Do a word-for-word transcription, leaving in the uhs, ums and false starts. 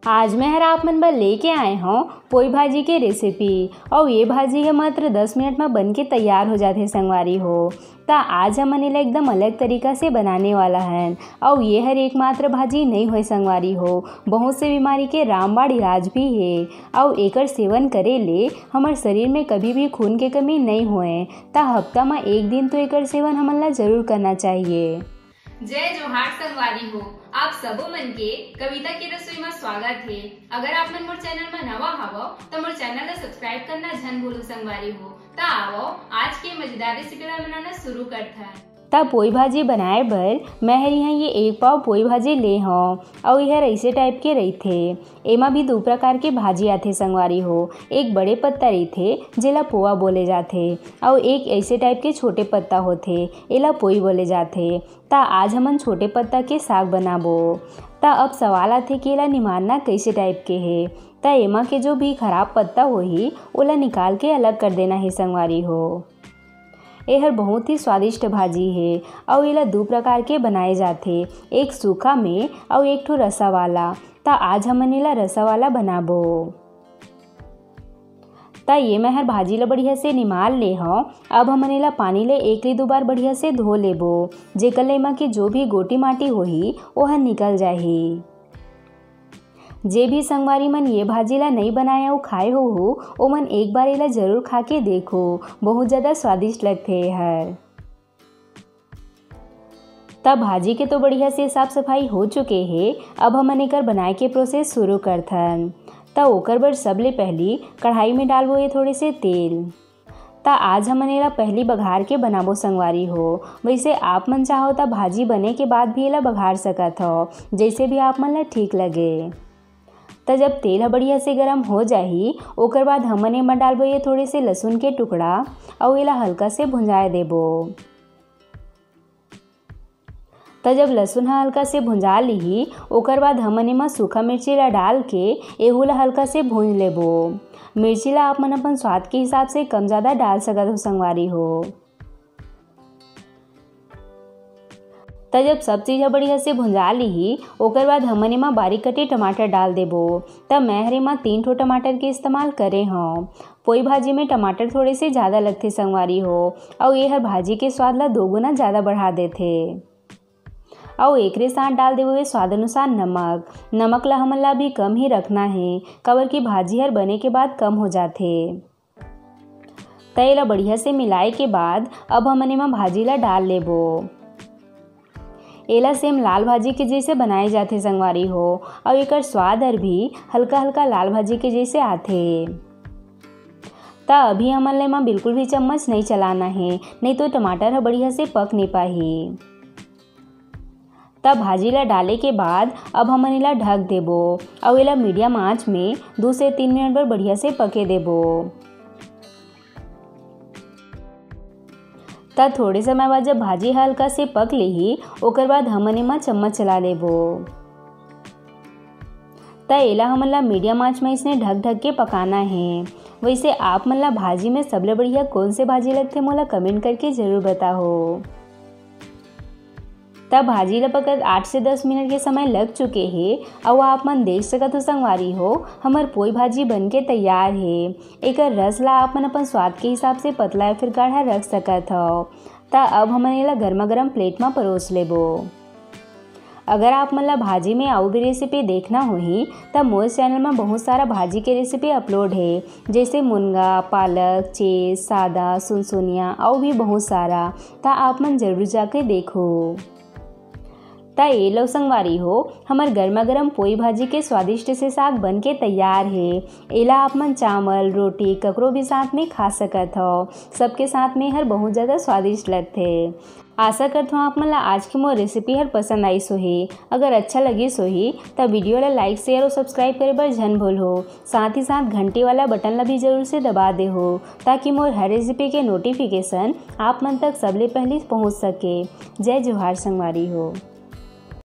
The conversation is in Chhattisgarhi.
आज मैं हर आप मन बर लेके आए हौं पोई भाजी के रेसिपी। अउ ये भाजी ह मात्र दस मिनट म बन के तैयार हो जाथे संगवारी हो। त आज हमन एला एकदम अलग तरीका से बनाने वाला हन। अउ ये हर एकमात्र भाजी नइ होय संगवारी हो, बहुत से बीमारी के रामबाण इलाज भी हे। अउ एकर सेवन करे ले हमर शरीर में कभी भी खून के कमी नइ होय। त हफ्ता म एक दिन तो एकर सेवन हमन ला जरूर करना चाहिए। जय जोहार संगवारी हो, आप सबो मन के कविता के रसोई म स्वागत हे। अगर आप मन मोर चैनल म नवा हवव, त मोर चैनल ला सब्सक्राइब करना झन भूलू संगवारी हो। त आवव, आज के मजेदार रेसिपी ला बनाना शुरू करथन। त पोई भाजी बनाए बर मैं हर इहाँ ये एक पाव पोई भाजी ले हौं, अउ एहर ऐसे टाइप के रहिथे। एमा भी दू प्रकार के भाजी आथे संगवारी हो, एक बड़े पत्ता रहिथे, जेला पोवा बोले जाथे, अउ एक ऐसे टाइप के छोटे पत्ता होथे, एला पोई बोले जाथे। त आज हमन छोटे पत्ता के साग बनाबो। त अब सवाल आथे कि एला निमारना कैसे टाइप के हे। त एमा के जो भी खराब पत्ता होही, ओला निकाल के अलग कर देना हे संगवारी हो। एहर बहुत ही स्वादिष्ट भाजी हे, अउ एला दू प्रकार के बनाए जाथे, एक सूखा में अउ एक ठो रसा वाला। त आज हमन एला रसा वाला बनाबो। त ये मैं हर भाजी ला बढ़िया से निमार ले हौं। अब हमन एला पानी ले एक ले दू बार बढ़िया से धो लेबो, जेकर ले एमा के जो भी गोटी माटी होही, ओहर निकल जाही। जे भी संगवारी मन ये भाजी ला नइ बनाए अउ खाए होहू, ओमन एक बार एला जरूर खा के देखो, बहुत ज्यादा स्वादिष्ट लगथे एहर। त भाजी के तो बढ़िया से साफ सफाई हो चुके हे। अब हमन एकर बनाए के प्रोसेस शुरू करथन। त ओकर बर सबले पहली कढ़ाई में डालबो ये थोड़े से तेल। त आज हमन एला पहली बघार के बनाबो संगवारी हो। वैसे आप मन चाहो त भाजी बने के बाद भी एला बघार सकत हो, जैसे भी आप मन ला ठीक लगे। त जब तेल ह बढ़िया से गरम हो जाही, ओकर बाद हमन एमा डालबो ये थोड़े से लहसुन के टुकड़ा, अउ एला हल्का से भुंजाए देबो। त जब लहसुन ह हल्का से भुंजा लिही, ओकर बाद हमन एमा सूखा मिर्ची ला डाल के एहू ला हल्का से भूंज लेबो। मिर्ची ला आप मन अपन स्वाद के हिसाब से कम ज्यादा डाल सकत हो संगवारी हो। त जब सब चीज ह बढ़िया से भुंजा लिही, ओकर बाद हमन एमा बारीक कटे टमाटर डाल देबो। त मैं हर एमा तीन ठो टमाटर के इस्तेमाल करे हौं। पोई भाजी में टमाटर थोड़े से ज्यादा लगथे संगवारी हो, अउ ये हर भाजी के स्वाद ला दो गुना ज्यादा बढ़ा देथे। अउ एकरे साथ डाल देबो हे स्वाद अनुसार नमक। नमक ला हमन ला अभी कम ही रखना हे, काबर कि भाजी हर बने के बाद कम हो जाथे। त एला बढ़िया से मिलाए के बाद अब हमन एमा भाजी ला डाल लेबो। एला सेम लाल भाजी के जैसे बनाए जाथे संगवारी हो, अउ एकर स्वाद हर भी हल्का हल्का लाल भाजी के जैसे आथे। त अभी हमन ला एमा बिल्कुल भी चम्मच नइ चलाना हे, नइ तो टमाटर ह बढ़िया से पक नइ पाही। त भाजी ला डाले के बाद अब हमन एला ढक देबो, अउ एला मीडियम आंच में दू से तीन मिनट बर बढ़िया से पके देबो। त थोड़े समय बाद जब भाजी ह हल्का से पक लेही, ओकर बाद हमन एमा चम्मच चला लेबो। त एला हमन ला मीडियम आंच में इसने ढक ढक के पकाना हे। वैसे आप मन ला भाजी में सबले बढ़िया कौन से भाजी लगथे, मोला कमेंट करके जरूर बताओ। त भाजी ला पकत आठ से दस मिनट के समय लग चुके हे, अउ आप मन देख सकत हो संगवारी हो, हमर पोई भाजी बन के तैयार हे। एकर रस ला आप मन अपन स्वाद के हिसाब से पतला या फिर गाढ़ा रख सकत हो। त अब हमन एला गर्मा गर्म प्लेट म परोस लेबो। अगर आप मन ला भाजी में अउ भी रेसिपी देखना होही, त मोर चैनल म बहुत सारा भाजी के रेसिपी अपलोड हे, जैसे मुनगा, पालक, चेस, सादा, सुनसुनिया, अउ भी बहुत सारा। त आप मन जरूर जाके देखो। त ए लो संगवारी हो, हमर गर्मा गर्म पोई भाजी के स्वादिष्ट से साग बन के तैयार हे। एला आप मन चावल, रोटी, ककरो भी साथ में खा सकत हो। सबके साथ में हर बहुत ज्यादा स्वादिष्ट लगथे। आशा करत हौं आप मन ला आज के मोर रेसिपी हर पसंद आइस होही। अगर अच्छा लगिस होही, त वीडियो ला लाइक, शेयर और सब्सक्राइब करे बर झन भूलहो। साथ ही साथ घंटी वाला बटन ला भी जरूर से दबा देहो, ताकि मोर हर रेसिपी के नोटिफिकेशन आप मन तक सबले पहली पहुंच सके। जय जोहार संगवारी हो।